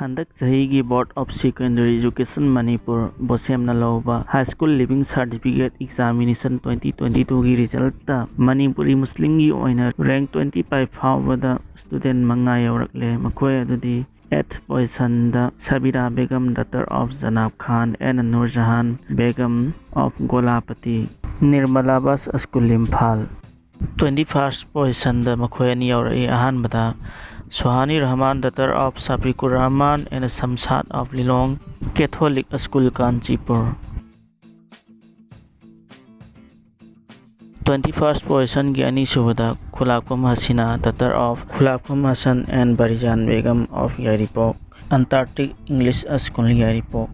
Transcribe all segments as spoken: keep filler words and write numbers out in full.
ꯍꯟꯗꯛ ꯆꯍꯤꯒꯤ Board of Secondary Education Manipur, ꯕꯣꯁꯦꯝꯅ ꯂꯧꯕ High School Leaving Certificate Examination twenty twenty twoꯒꯤ resultꯇ Manipuri ꯃꯨꯁꯂꯤꯝꯒꯤ ꯑꯣꯏꯅ rank twenty five ꯐꯥꯎꯕꯗ student ꯃꯉꯥ ꯌꯧꯔꯛꯂꯦ꯫ ꯃꯈꯣꯏ ꯑꯗꯨꯗꯤ eighth positionꯗ Sabira Begum, daughter of Janab Khan and Noor Jahan Begum of Golapati, Nirmala Bas School, Imphal꯫ Twenty first positionꯗ ꯃꯈꯣꯏ ꯑꯅꯤ ꯌꯧꯔꯛꯏ꯫ ꯑꯍꯥꯟꯕꯗ Suhani Rahman, daughter of Safiqur Rahman and Samsad of Lilong Catholic School, Kanchipur꯫ Twenty first positionꯒꯤ ꯑꯅꯤꯁꯨꯕꯗ Khulakpam Hasina, daughter of Khulakpam Hassan and Barijan Begum of Yairipok Antarctic English School, Yairipok꯫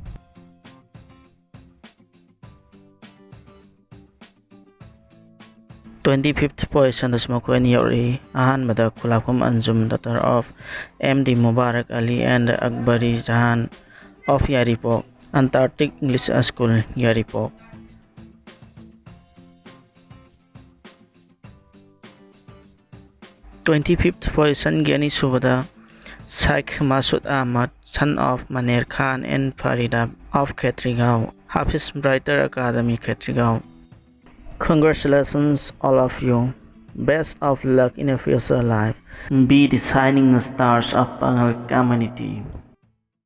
Twenty fifth positionꯗꯁꯨ ꯃꯈꯣꯏ ꯑꯅꯤ ꯌꯧꯔꯛꯏ꯫ ꯑꯍꯥꯟꯕꯗ Khulakpam Anjum, daughter of M D Mubarak Ali and Akbari Jahan of Yairipok Antarctic English School, Yairipok꯫ Twenty fifth positionꯒꯤ ꯑꯅꯤꯁꯨꯕꯗ Sheikh Masud Ahmad, son of Maner Khan and Farida of Khetrigaon, Hafiz Brighter Academy, Khetrigaon. Congratulations, all of you. Best of luck in your future life. Be the shining stars of Pangal community.